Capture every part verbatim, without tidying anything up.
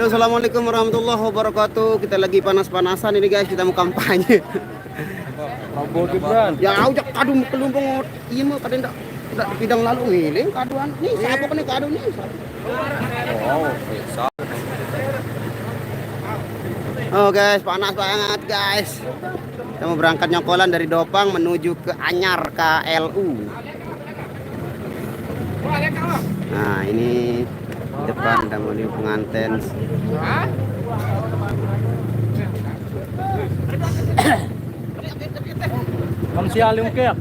Assalamualaikum warahmatullahi wabarakatuh. Kita lagi panas-panasan ini, guys, kita mau kampanye. Prabowo Gibran. Ya, ujak kadu kelumpung. Iya mah kada ndak ndak bidang lalu ngiling kaduan. Nih, sabuk nih kadu nih. Oh, bisa. Oh, guys, panas banget, guys. Kita mau berangkat nyongkolan dari Dopang menuju ke Anyar, K L U. Nah, ini depan udah mau di pengantin. Bang Sialim kek.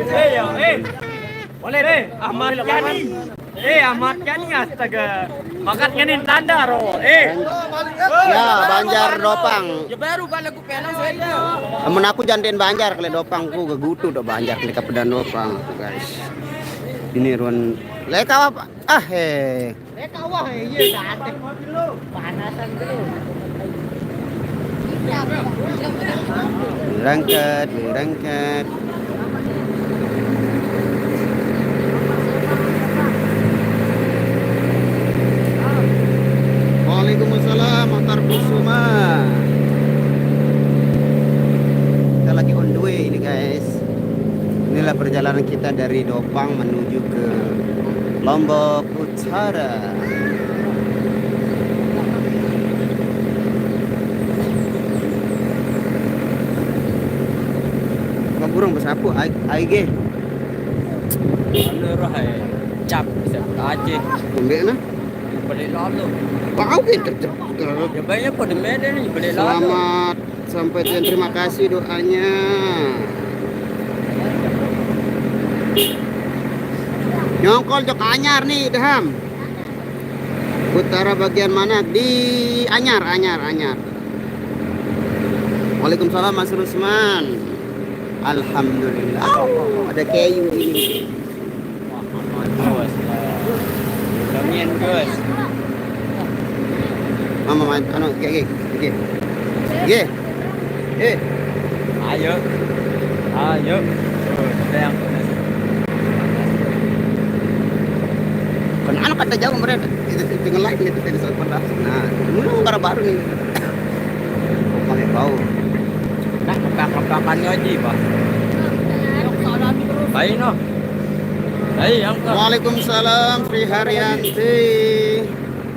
Eh, ya, eh. Boleh, eh, Ahmad Yani. Eh, Ahmad Yani, astaga. Makat ngenin tanda ro. Eh. Ya, Banjar Dopang. Ya baru balik ku penang saya. Amun aku jantin Banjar kali Dopang ku gegutu do Banjar kali kapedan Dopang, guys. Ini ruan leka apa? Ah, eh. Leka wah iya sate. Panasan dulu. Berangkat, berangkat. Waalaikumsalam, Motor Kusuma. Kita lagi on the way ini, guys. Inilah perjalanan kita dari Dopang menuju ke Lombok Utara. Kok burung besapu, ai, ai ge. Anu roh ai. Cap bisa aja. Tumbek nah. Balik lalu. Bau gitu. Ya banyak pada mede nih balik lalu. Selamat sampai tujuan, terima kasih doanya. Nyongkol jok Anyar nih, Daham. Utara bagian mana? Di Anyar, Anyar, Anyar. Waalaikumsalam, Mas Rusman. Alhamdulillah. Oh, ada kayu ini. Bos. Kamian bos. Mama main anu, oke, oke, oke. Oke. Eh, Ayo. Ayo. Tuh, ada yang kan anak kata jauh mereka. Itu itu nge-live nih tadi saat pernah. Nah, dulu baru baru nih. Pakai bau. Nah, kepak-kepakannya aja, Pak. Baik, no. Baik, yang ke. Waalaikumsalam Sri Haryanti.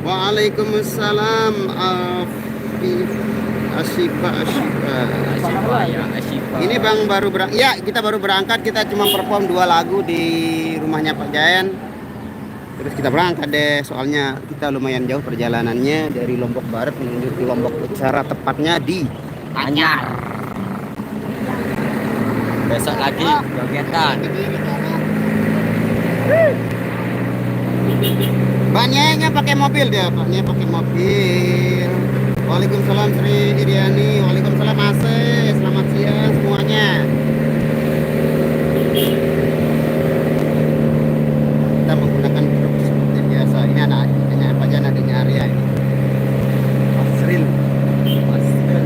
Waalaikumsalam Afi Asifa Asifa. Asifa, ya, Asifa. Ini Bang baru berang ya, kita baru berangkat, kita cuma perform dua lagu di rumahnya Pak Jaen. Terus kita berangkat deh, soalnya kita lumayan jauh perjalanannya dari Lombok Barat menuju ke Lombok Utara, tepatnya di Anyar. Besok lagi jogetan. Mbaknya pakai mobil dia, Mbaknya pakai mobil. Waalaikumsalam Sri Iriani, waalaikumsalam Ase, selamat siang semuanya. Kita menggunakan truk seperti biasa. Ini anak adiknya apa aja, adiknya Arya ini. Asril. Asril.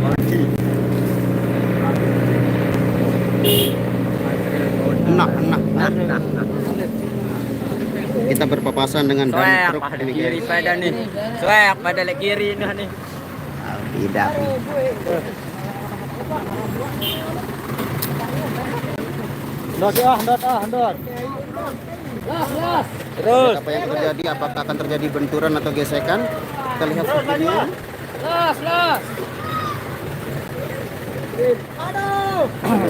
Asril. Nah, nah, nah, nah, nah. Kita berpapasan dengan dam Swag truk pada ini, kiri guys. Pada nih. Swag pada lek kiri nih nih. Tidak. Ndot ah, ndot ah, ndot. Terus. Apa yang terjadi? Apakah akan terjadi benturan atau gesekan? Kita lihat videonya. Las, las.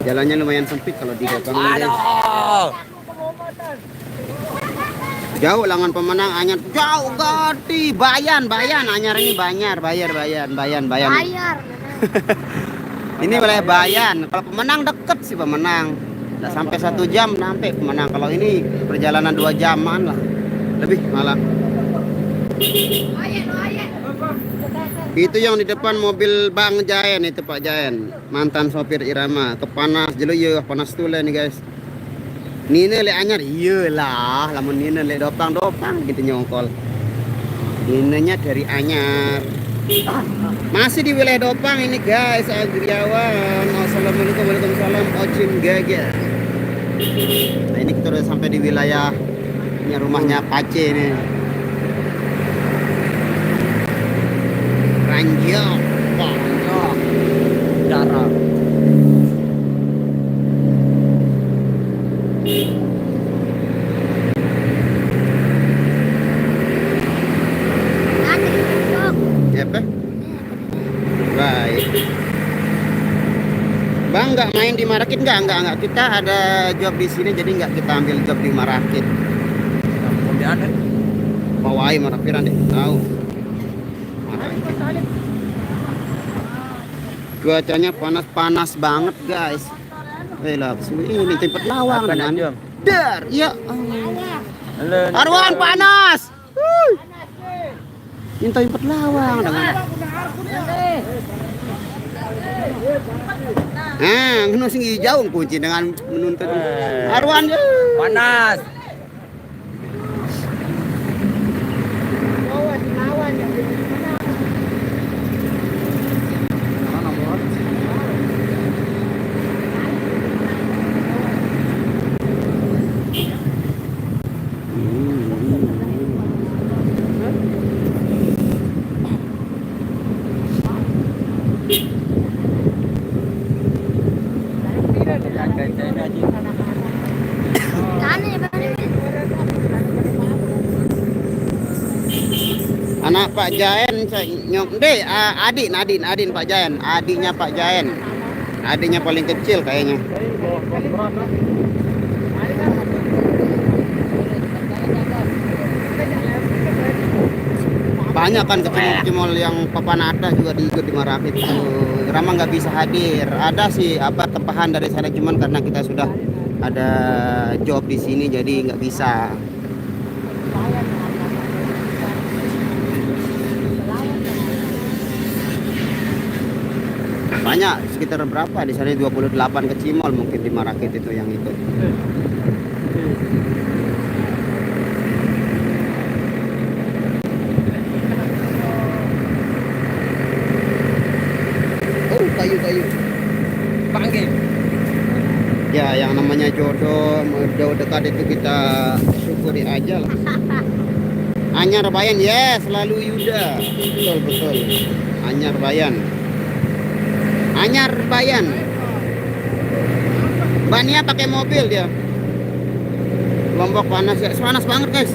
Jalannya lumayan sempit kalau di Gopang ini, guys. Aduh. Jauh langan Pemenang, Anyar jauh gati. Bayan, Bayan, Anyar ini Banjar, Bayan, Bayan, Bayan, Bayan. Bayar. Ini wilayah Bayan. Kalau Pemenang deket sih Pemenang. Nggak sampai satu jam sampai Pemenang. Kalau ini perjalanan dua jaman lah, lebih malah. Itu yang di depan mobil Bang Jaen itu, Pak Jaen, mantan sopir Irama. Kepanas jelo, iya panas tuh lah nih, guys. Nina lek Anyar, iyalah, lamun Nina lek Dopang, Dopang gitu nyongkol. Ninanya dari Anyar. Masih di wilayah Dopang ini, guys, Agriawan. Assalamualaikum, waalaikumsalam, Ocin Gaga. Nah, ini kita udah sampai di wilayahnya, rumahnya Pace nih. Ranjau, Ranjau, Darah. Ya, apa? Baik. Bang, nggak main di market? Nggak, nggak, nggak. Kita ada job di sini, jadi nggak kita ambil job di market. Mau di ada? Mau wae market deh, tahu. Cuacanya panas-panas banget, guys. Eh, lah, ini tempat lawang. Apa, dengan Najwa? Dar, ya Allah. Halo, Arwan, Najwa. Panas. Wuh. Minta tempat lawang dengan. Nah, ngono sing jauh kunci dengan menuntut. Eh. Arwan, ya. Panas. Anak Pak Jaen, saya nyok deh, a-, adik Nadin, Adin Pak Jaen, adiknya Pak Jaen, adiknya paling kecil kayaknya. Banyak kan kecimol-kecimol yang papan atas juga di, ikut di Marapit tuh. Rama nggak bisa hadir. Ada sih apa tempahan dari sana, cuman karena kita sudah ada job di sini, jadi nggak bisa. Banyak, sekitar berapa di sana, dua puluh delapan kecimol mungkin di Marapit itu yang ikut. Oh, kayu-kayu. Panggil. Ya, yang namanya jodoh, jauh dekat itu kita syukuri aja lah. Anyar Bayan, yes, selalu Yuda. Betul, betul. Anyar Bayan. Anyar Bayan. Mbak Nia pakai mobil dia. Lombok panas ya, panas banget, guys.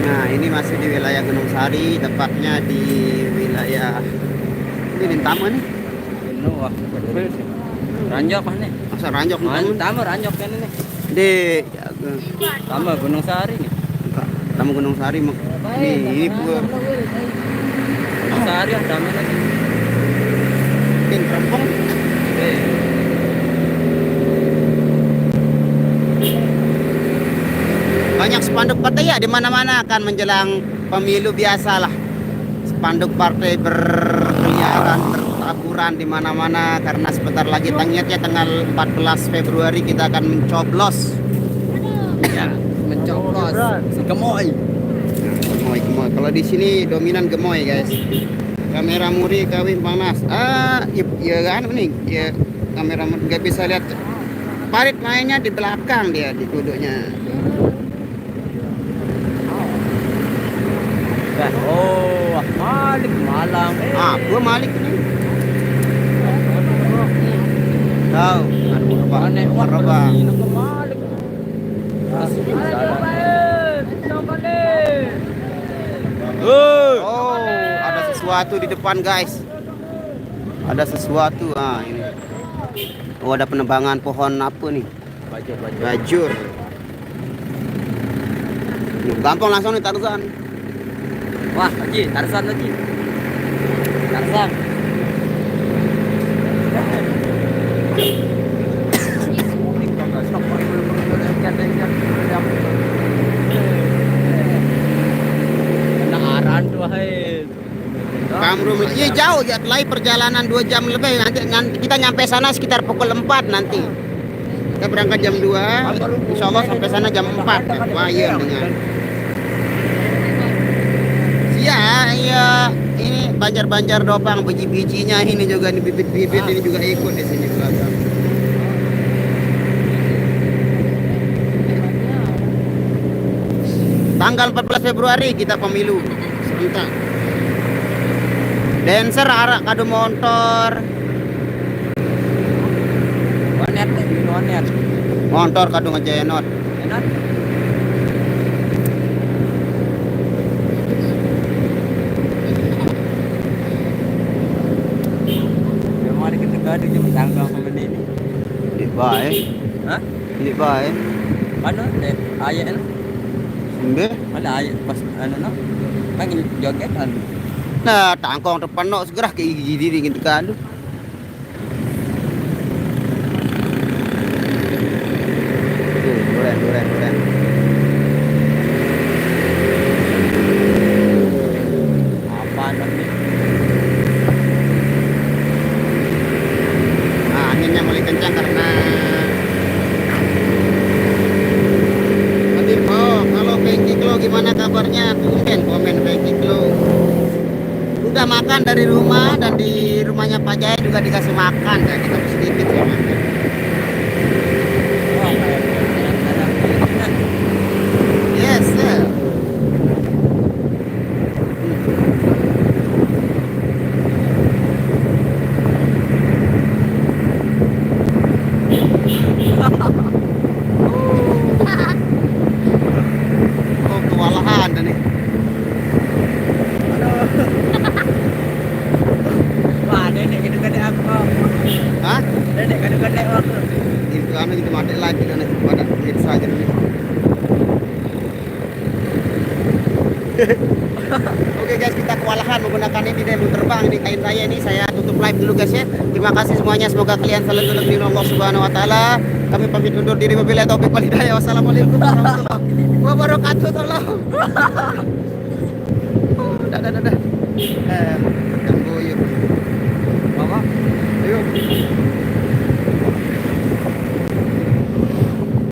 Nah, ini masih di wilayah Gunung Sari, tepatnya di wilayah ini, Lintama nih. Gunung, wah, ranjak mah nih. Masa ranjak nih, Lintama? Lintama ranjak kan ini. Di Tambah Gunung Sari nih. Tambah Gunung Sari mah. Nih, ini gua. Gunung Sari yang tambah lagi. Mungkin Rempong. Eh. Banyak spanduk partai ya di mana-mana kan menjelang pemilu, biasalah. Spanduk partai berkeliaran, bertaburan di mana-mana karena sebentar lagi tenggetnya tanggal empat belas Februari kita akan mencoblos. Ya, mencoblos. Si Gemoy. Nah, Gemoy, Gemoy. Kalau di sini dominan Gemoy, guys. Kamera Muri kawin panas. Ah, ya, ya anu nih, ya kamera Muri nggak bisa lihat. Parit mainnya di belakang dia, di duduknya. Dah, oh, Malik Malang. Eh. Ah, gua Malik nih. Tahu, aduh, apa? Aneh, wah, Maraba. Ini ke Malik. Hei. Oh, ada sesuatu di depan, guys. Ada sesuatu. Ah, ini. Oh, ada penebangan pohon apa nih? Bajur, bajur. Bajur. Gampang langsung nih, Tarzan. Wah, Haji, Tarzan lagi. Tarzan. Kena aran tuh, hai. Kamrum, iya, jauh ya, lagi perjalanan dua jam lebih. Nanti, nanti kita nyampe sana sekitar pukul empat nanti. Kita berangkat jam dua, insya Allah sampai sana jam empat. Wah, iya, dengan. Iya, iya, ini Banjar-banjar dopang, biji-bijinya ini juga, ini bibit-bibit ini juga ikut di sini belakang. Tanggal empat belas Februari kita pemilu serentak. Dancer arak kado montor. Wanet nih, bikin wanet. Montor kado ngejenot. Enak. Memang ada kata-kata jam tanggal sama ini. Di bae. Hah? Di bae. Mana? Eh, ayah kan? Embe? Mana ayah pas anu no? Kan joget kan. Nah, tangkong depan no segera ke gigi diri gitu kan. Tuh, duren, duren, duren. Apa nih? Nah, anginnya mulai kencang karena nanti mau kalau Pengki Klo gimana kabarnya? Komen, komen Pengki Klo. Udah makan dari rumah dan di rumahnya Pak Jaya juga dikasih makan, ya, kita sedikit ya makan. Yes, sir. Oh, kewalahan dah nih. Wah, nenek gede-gede aku. Hah? Nenek gede-gede aku. Itu anu gitu, mati lagi dan pada duit saja nih. Oke guys, kita kewalahan menggunakan ini deh, mau terbang ini kain raya ini. Saya tutup live dulu guys ya. Terima kasih semuanya, semoga kalian selalu dilindungi Allah Subhanahu wa taala. Kami pamit undur diri, wabillahi taufiq wal hidayah. Wassalamualaikum warahmatullahi wabarakatuh. Tolong. Dadah, dadah. Eh.